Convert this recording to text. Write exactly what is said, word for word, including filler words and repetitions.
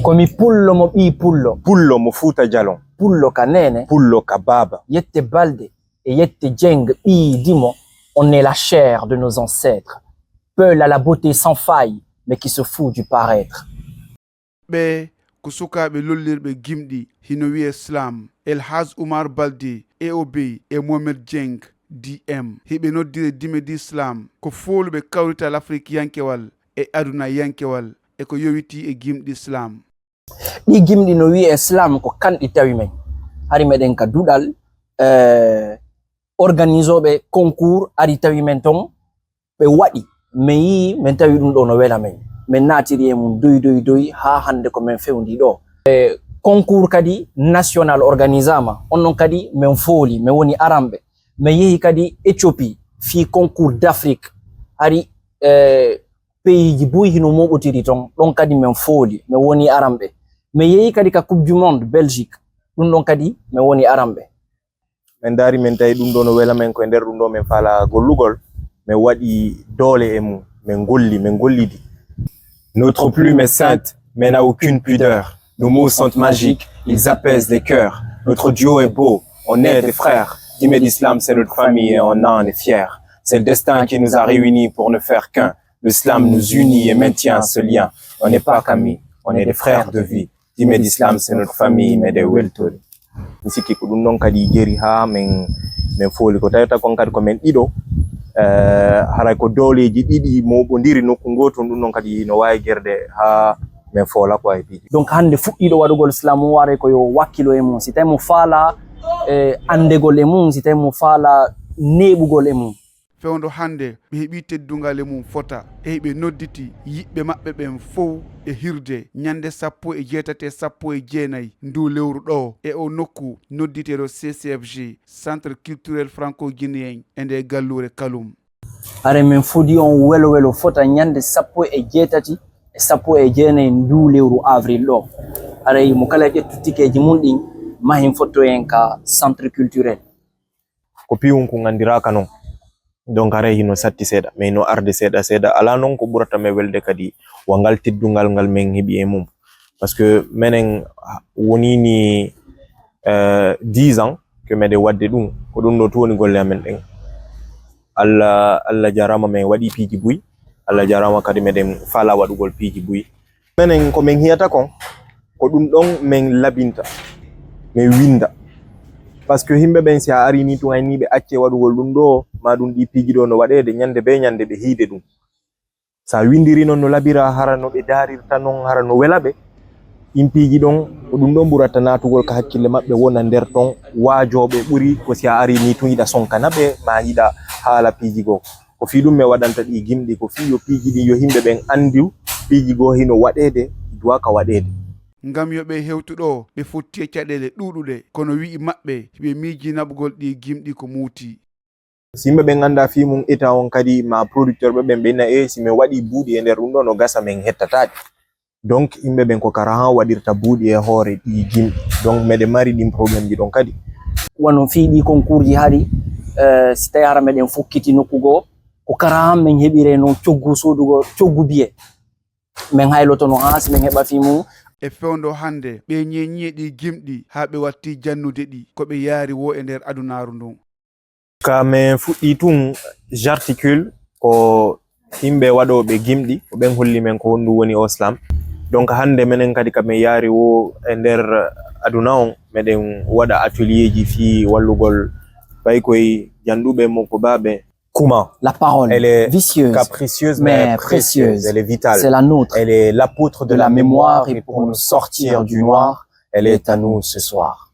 Ko mi pullo mo ɓii pullo. Pullo mo Fuuta Jalon. Pullo ka neene. Pullo ka baaba. Yette Balde e Yette Jeng ɓii Dimo, on est la chair de nos ancêtres. Peul à la beauté sans faille, mais qui se fout du paraître. Ɓee ko sukaaɓe lollirɓe gimɗi, hino wi'ee Slam. El Hadj Oumar Balde, E O B, e Mohamed Dieng, D M. Hiɓe noddire Dimedi Slam. Ko fooluɓe kawrital afrikiyankewal e adunayankewal e ko yowitii e gimɗi Slam. Ɗii gimɗi no wi'ee Slam ko kanɗi tawi men. Hari meɗen ka duɗal, eh, organisooɓe concours ari tawi men ton, ɓe waɗi, min yii, min tawi ɗum ɗoo no wela min. Min naatiri e mum doy, doy, doy, haa hannde ko min fewndii ɗoo. E concours kadi national organisaama, on ɗon kadi min fooli, min woni aranɓe. Min yehi kadi Éthiopie, fii concours d'Afrique, hari, e, peyiiji buy hino mooɓotiri ton, ɗon kadi min fooli, min woni aranɓe. Min yehi kadi ka Coupe du Monde Belgique, ɗum ɗon kadi min woni aranɓe. Min ndaari, min tawi ɗum ɗoo no wela min, ko e nder ɗum ɗoo min faalaa gollugol. Min waɗi doole e mum, min ngolli, min ngollidi. Notre plume est sainte, mais n'a aucune pudeur. Nos mots sont magiques, ils apaisent les cœurs. Notre duo est beau, on est des frères. Dimedi Slam, c'est notre famille et on en est fiers. C'est le destin qui nous a réunis pour ne faire qu'un. Le Slam nous unit et maintient ce lien. On n'est pas qu'amis, on est des frères de vie. Dimedi Slam, c'est notre famille, meɗen weltori. Mi sikki ko ɗum ɗon kadi jeri haa min, min fooli. Ko tawata kon kadi ko min ɗiɗo, eh, haray ko dooleeji ɗiɗi mooɓondiri nokku ngootu, ɗum ɗon kadi no waawi gerde haa min foola ko e piiji. Donc hannde fuɗɗiiɗo waɗugol Slam o waray ko yo wakkilo e mum. Si tawi mo faalaa, eh, anndegol e mum, si tawi mo faalaa neeɓugol e mum. Fewndo hannde, ɓe heɓii teddungal e mum fota, e hiɓe nodditi yiɓɓe maɓɓe ɓen fow e hirde ñannde sappo e jeetati e sappo e jeenay nduu lewru ɗoo, e oo nokku nodditeeɗo C C F G, Centre Culturel Franco-Guinéen, e ndee galluure Kaloum. Hare min fodi on welo welo fota ñannde sappo e jeetati e sappo e jeenay nduu lewru avril ɗoo. Haray mo kala ƴettu tikeeji mum ɗin, mahin fottoyen ka Centre Culturel. Ko piiwun kun anndiraaka non. Donc haray hino satti seeɗa, mais hino arde seeɗa seeɗa. Alaa non ko ɓurata men welde kadi wa ngal teddungal ngal men heɓi e mum. Parce que menen wonini, euh, dix ans que meɗen waɗde ɗum, ko ɗum ɗo tun woni golle amen ɗen. Allah, Allah jaaraama men waɗi piiji buy, Allah jaaraama kadi meɗen faalaa waɗugol piiji buy. Menen ko men hiyata kon, ko ɗum ɗon men labinta, men winda. Parce que yimɓe ɓen, si a ari ni tun, ay ni ɓe acce waɗugol ɗum ɗo, ma ɗum ɗi piiji ɗo no waɗeede, ñande be ñande ɓe hiide ɗum. Sa windiri non no labira, hara no ɓe darirta non, hara no wela ɓe, ɗin piiji ɗon, ko ɗum ɗon ɓurata natugol ka hakkille maɓɓe, wona nder ton waajooɓe ɓuri ko si a ari ni tun yiɗa sonkana ɓe, ma yiɗa haala piiji goo. Ko fii ɗum mi waɗanta ɗi gimɗi, ko fii yo piiji ɗin, yo yimɓe ɓen anndu piiji goo hino waɗeede, duwa ka waɗeede. Ngam yo ɓe hewtu ɗoo, ɓe fotti e caɗeele ɗuuɗuɗe, kono wi'i maɓɓe hiɓe miijii naɓugol ɗii gimɗi ko muuti. Si yimɓe ɓen anndaa fii mum, eta on kadi ma producteur ɓe ɓen ɓe na e si min waɗii buuɗi e nder ɗum ɗoo no gasa min hettataa ɗi. Donc yimɓe ɓen ko karahan waɗirta buuɗi e hoore ɗi gimɗi. Donc meɗen mari ɗin problème ji ɗon kadi. Wano fii ɗi concours ji hari, eh, si tawi hara meɗen fokkiti nokku goo, ko karahan min heɓiree non coggu soodugol, coggu biye. Min haylotono haa si min heɓa fii mum. E fewndo hannde, ɓe ñeeñii e ɗi gimɗi haa ɓe watti jannude ɗi, ko ɓe yaari woo e nder adunaaru ndun. Ka min fuɗɗii tun, j'articule ko yimɓe waɗooɓe gimɗi, ko ɓen holli men ko honɗum woni o slam. Donc hannde menen kadi ka min yaari woo e nder aduna on, meɗen waɗa atelier ji fii wallugol paykoy, janɗuɓe, mokkobaaɓe. Comment? La parole Elle est vicieuse, capricieuse, mais précieuse. Elle est vitale. C'est la nôtre. Elle est l'apôtre de la mémoire et pour nous sortir du noir, elle est à nous ce soir.